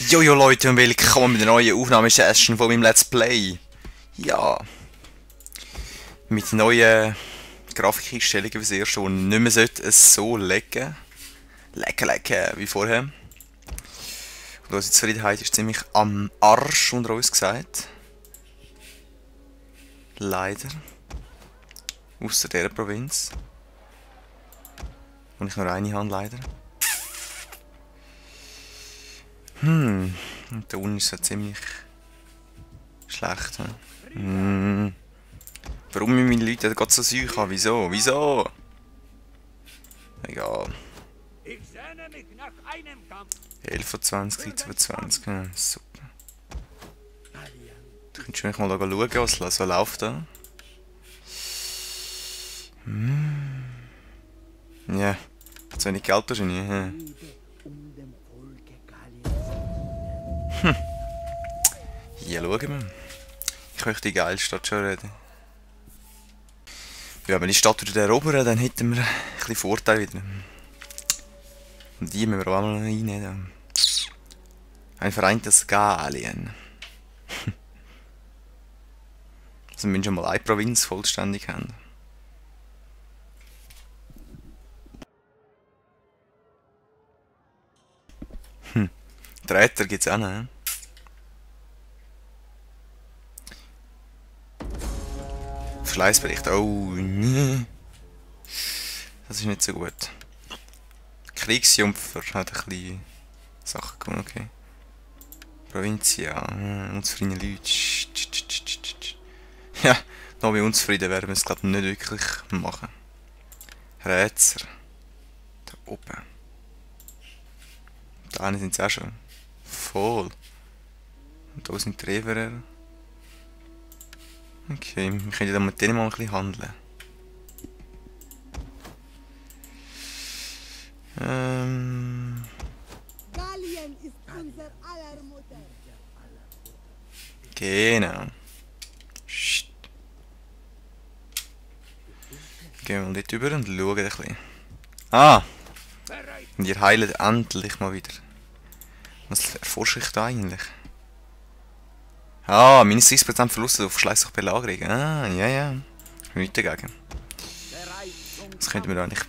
Jojo Leute und willkommen mit einer neuen Aufnahmesession von meinem Let's Play. Ja, mit neuen Grafikeinstellungen fürs erste, die nicht mehr so lecken wie vorher. Und unsere Zufriedenheit ist ziemlich am Arsch unter uns gesagt. Leider. Ausser dieser Provinz. Und ich nur eine habe, leider. Und da unten ist es ziemlich schlecht. Warum meine Leute gerade so Zeug haben? Wieso? Wieso? Egal. 11 von 20, 13 von 20. Ja, super. Du könntest mal schauen, was so läuft da. Ja, zu wenig Geld wahrscheinlich. Ja. Ja, schauen wir. Ich möchte die geile Stadt schon reden. Ja, wenn die Stadt wieder erobern, dann hätten wir ein bisschen Vorteil wieder. Und die müssen wir auch mal reinnehmen. Ein vereintes Gallien. Also wir müssen schon mal eine Provinz vollständig haben. Träter gibt es auch noch, ne? Verschleißbericht. Oh, nee. Das ist nicht so gut. Kriegsjumpfer hat ein bisschen Sachen gewonnen, okay. Provincia, unzufriedene Leute. Ja, noch bei unzufrieden werden wir es glaube ich nicht wirklich machen. Rätser. Da oben. Da sind sie auch schon. Voll. Und da sind die Treverer. Okay, wir können ja mit denen mal ein bisschen handeln. Gallien ist unser aller Mutter. Genau. Psst. Gehen wir mal dort rüber und schauen ein bisschen. Ah! Und ihr heilt endlich mal wieder. Was erforsche ich da eigentlich? Ah, minus 30% Verlust auf verschleißliche Belagerung. Ah, ja, ja. Nichts dagegen. Das könnten wir eigentlich...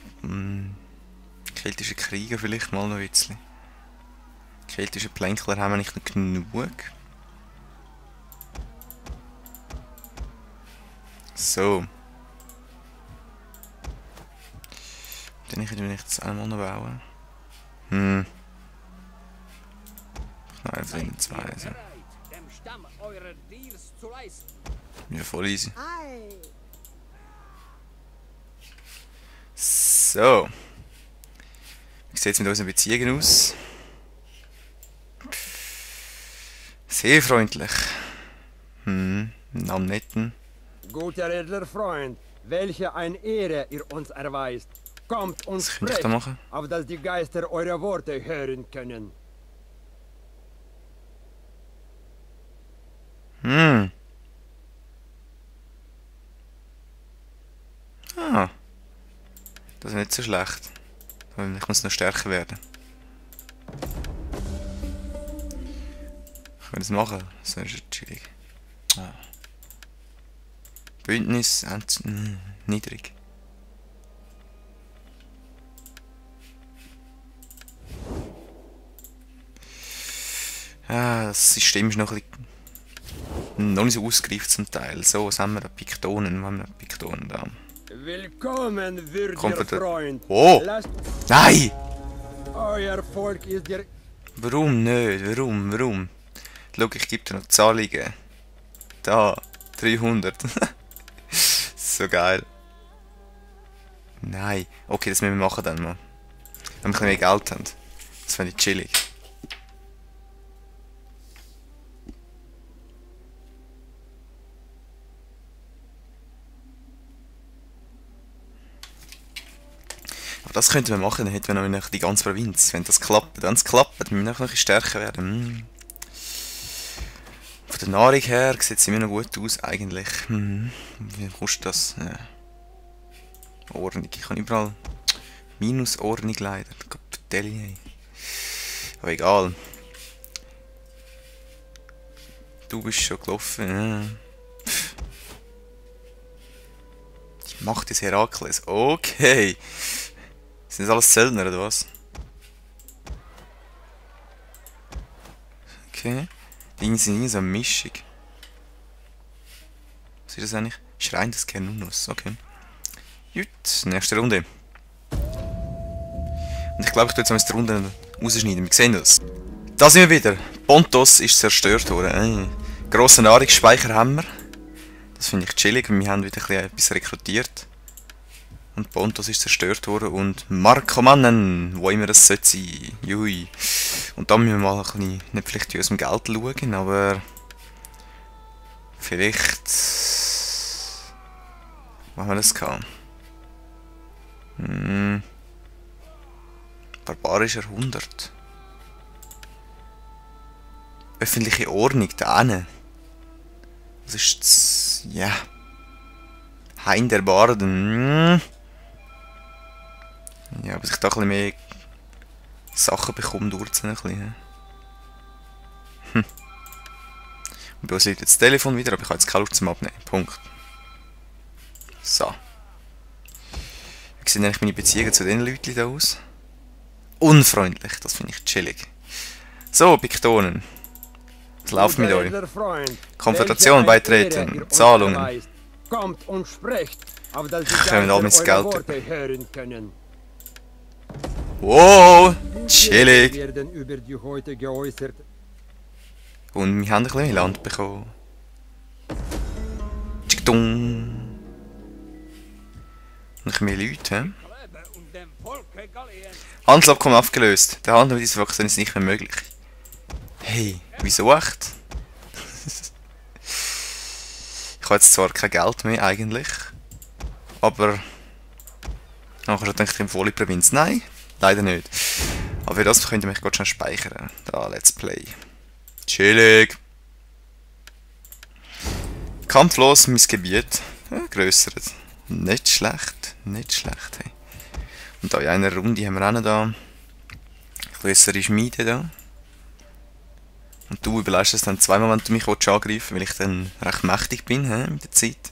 keltische Krieger vielleicht mal noch ein bisschen. Keltische Plänkler haben wir nicht noch genug. So. Dann könnten wir nicht das einmal noch bauen. Nein, einfach in zwei. Also. Ja, voll easy. So. Wie sieht es mit unseren Beziehungen aus? Sehr freundlich. Am netten. Guter edler Freund, welche eine Ehre ihr uns erweist. Kommt und Was könnte ich sprecht, da machen? auf dass die Geister eure Worte hören können. Ah. Das ist nicht so schlecht. Ich muss noch stärker werden. Ich will das machen, sonst ist es chillig. Ah. Bündnis, niedrig. Ah, das System ist noch ein bisschen... noch nicht so ausgereift zum Teil. So, was haben wir da? Piktonen, was haben wir da? Piktonen da. Willkommen, würdiger Kommt da... Freund. Oh! Lasst Nein! euer Volk ist der... Warum nicht? Warum? Schau, ich gebe dir noch Zahlungen. Da, 300. So geil. Nein. Okay, das müssen wir machen dann mal. Wenn wir ein bisschen mehr Geld haben. Das finde ich chillig. Aber das könnten wir machen, dann hätten wir noch die ganze Provinz. Wenn das klappt, dann klappt, müssen wir noch ein bisschen stärker werden. Von der Nahrung her sieht es immer noch gut aus, eigentlich. Wie kostet das? Ja. Ordnung. Ich habe überall Minusordnung leider. Gott, aber egal. Du bist schon gelaufen. Ja. Die Macht des Herakles. Okay. Sind das alles Söldner oder was? Okay. Die sind irgendwie so eine Mischung. Was ist das eigentlich? Schrein des Kernunus. Okay. Gut, nächste Runde. Und ich glaube, ich tue jetzt mal die Runde rausschneiden. Wir sehen das. Da sind wir wieder. Pontos ist zerstört worden. Grossen Nahrungsspeicher haben wir. Das finde ich chillig. Wir haben wieder etwas rekrutiert. Und Pontos ist zerstört worden. Und Markomannen, wo immer das sein sollte. Jui. Und da müssen wir mal ein bisschen, nicht vielleicht in unserem Geld schauen, aber vielleicht... Wo haben wir das gehabt? Barbarischer 100. Öffentliche Ordnung, da hinten. Das ist das... Ja. Hain der Barden. Ja, aber ich da ein bisschen mehr Sachen bekomme, dauert es ein bisschen. Und bei uns liegt jetzt das Telefon wieder, aber ich habe jetzt keine Lust zum Abnehmen. Punkt. So. Wie sehen eigentlich meine Beziehungen zu den Leuten hier aus? Unfreundlich, das finde ich chillig. So, Piktonen. Was läuft mit euch? Konfrontation beitreten, Zahlungen. Kommt und sprecht, auf dass Sie können all mein Geld. Worte hören können. Wow, chillig. Werden über die heute geäußert. Und wir haben ein bisschen mehr Land bekommen. Tschikdung. Noch mehr Leute, hä? Handelsabkommen abgelöst. Der Handel mit dieser Fraktion ist nicht mehr möglich. Hey, wieso echt? Ich habe jetzt zwar kein Geld mehr eigentlich, aber nachher denke ich im Volley-Provinz. Nein, leider nicht. Aber für das könnt ihr mich gerade schon speichern. Da, Let's Play. Chillig. Kampflos mein Gebiet grössert. Nicht schlecht, nicht schlecht. Hey. Und da in einer Runde haben wir auch noch da grössere Schmiede da. Und du überlegst es dann zweimal, wenn du mich angreifen willst, weil ich dann recht mächtig bin mit der Zeit.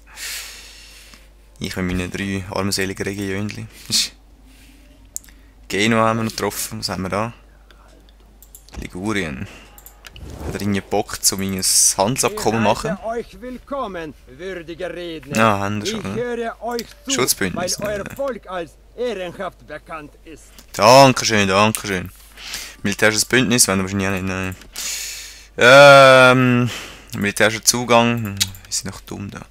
Ich mit meinen 3 armseligen Regionen. Genua haben wir noch getroffen, was haben wir da? Ligurien. Hat er irgendwie Bock, um ein Handelsabkommen zu machen? Euch willkommen, würdiger Redner. Ja, haben wir schon. Ich höre euch zu, Schutzbündnis. weil euer Volk als ehrenhaft bekannt ist. Dankeschön, dankeschön. Militärisches Bündnis, wenn wir wahrscheinlich nicht, nein. Militärischer Zugang, wir sind noch dumm da.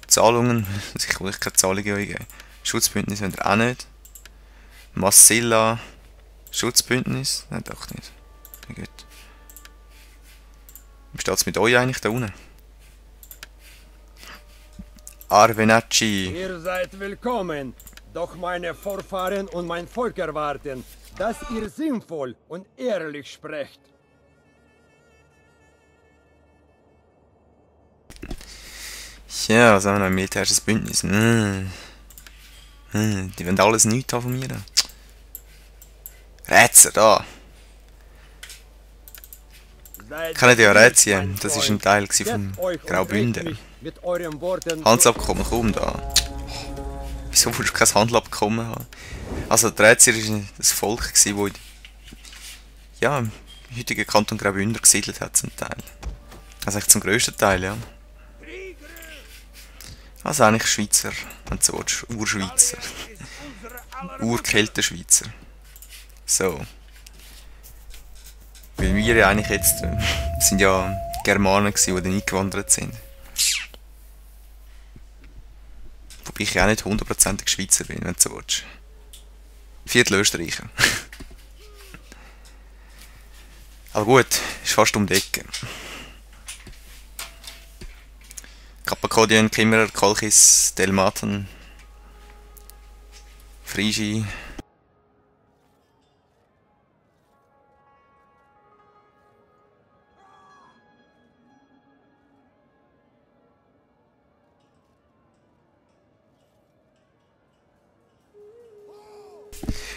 Zahlungen, ich will keine Zahlungen geben. Schutzbündnis wenn ihr auch nicht. Massilla, Schutzbündnis, nein doch nicht. Ja, gut. Wie steht es mit euch eigentlich da unten? Arvenacci. Ihr seid willkommen, doch meine Vorfahren und mein Volk erwarten, dass ihr sinnvoll und ehrlich sprecht. Ja, was haben wir noch? Ein militärisches Bündnis. Die wollen alles nichts haben von mir. Rätser, da. Kennt ihr ja Rätien? Das war ein Teil vom Graubünden. Handelsabkommen, komm da. Wieso willst du kein Handelsabkommen haben? Also, die Rätien war das Volk, das ja, im heutigen Kanton Graubünden gesiedelt hat zum Teil. Also eigentlich zum grössten Teil, ja. Also eigentlich Schweizer, wenn du so willst. Urschweizer. Urkeltenschweizer. So. Weil wir ja eigentlich jetzt, sind ja Germanen gewesen, die dann eingewandert sind. Wobei ich ja auch nicht 100% Schweizer bin, wenn du so willst. Viertel Österreicher. Aber gut, ist fast um die Ecke. Kappakodien, Kimmerer, Kolchis, Delmaten, Frigi.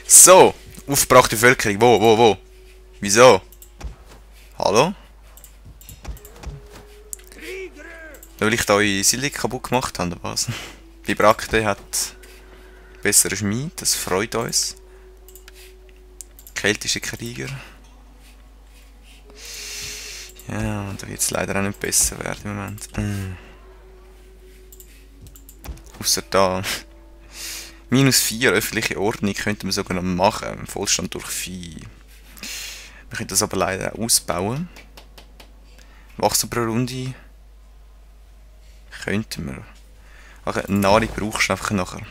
So, aufgebrachte Bevölkerung. Wo? Wieso? Hallo? Weil ich da eure Siedlung kaputt gemacht habe, oder was? Bibrakte hat besseren Schmied, das freut uns. Keltische Krieger. Ja, da wird es leider auch nicht besser werden im Moment. Außer da. -4 öffentliche Ordnung könnte man sogar noch machen. Vollstand durch Vieh. Wir können das aber leider auch ausbauen. Wachstum pro Runde. Könnten wir. Ach, Nahrung brauchst du einfach nachher.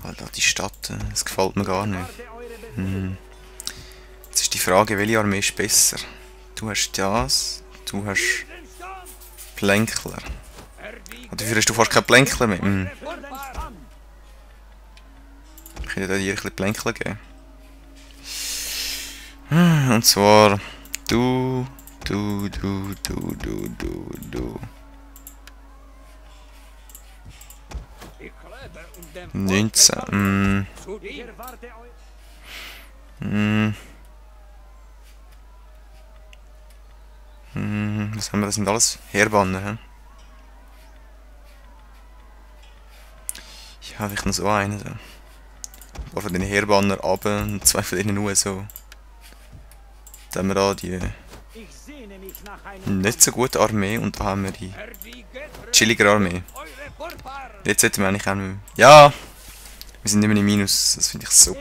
Alter, die Stadt, das gefällt mir gar nicht. Jetzt ist die Frage, welche Armee ist besser? Du hast das, du hast Plänkler. Und dafür hast du fast keinen Plänkler mehr. Ich könnte dir ein bisschen Plänkler geben. Und zwar du. 19. Was haben wir? Das sind alles Heerbanner, hä? Ja, ich noch so einen. So. Ein paar von den Heerbanner runter und 2 von denen nur so. Dann haben wir da die nicht so gute Armee und da haben wir die chillige Armee. Jetzt hätten wir eigentlich auch nicht mehr. Ja! Wir sind nicht mehr im Minus, das finde ich super.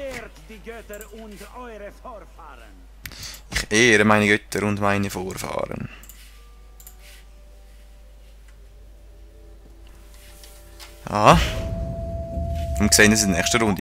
Ich ehre meine Götter und meine Vorfahren. Ja. Und wir sehen uns in der nächsten Runde.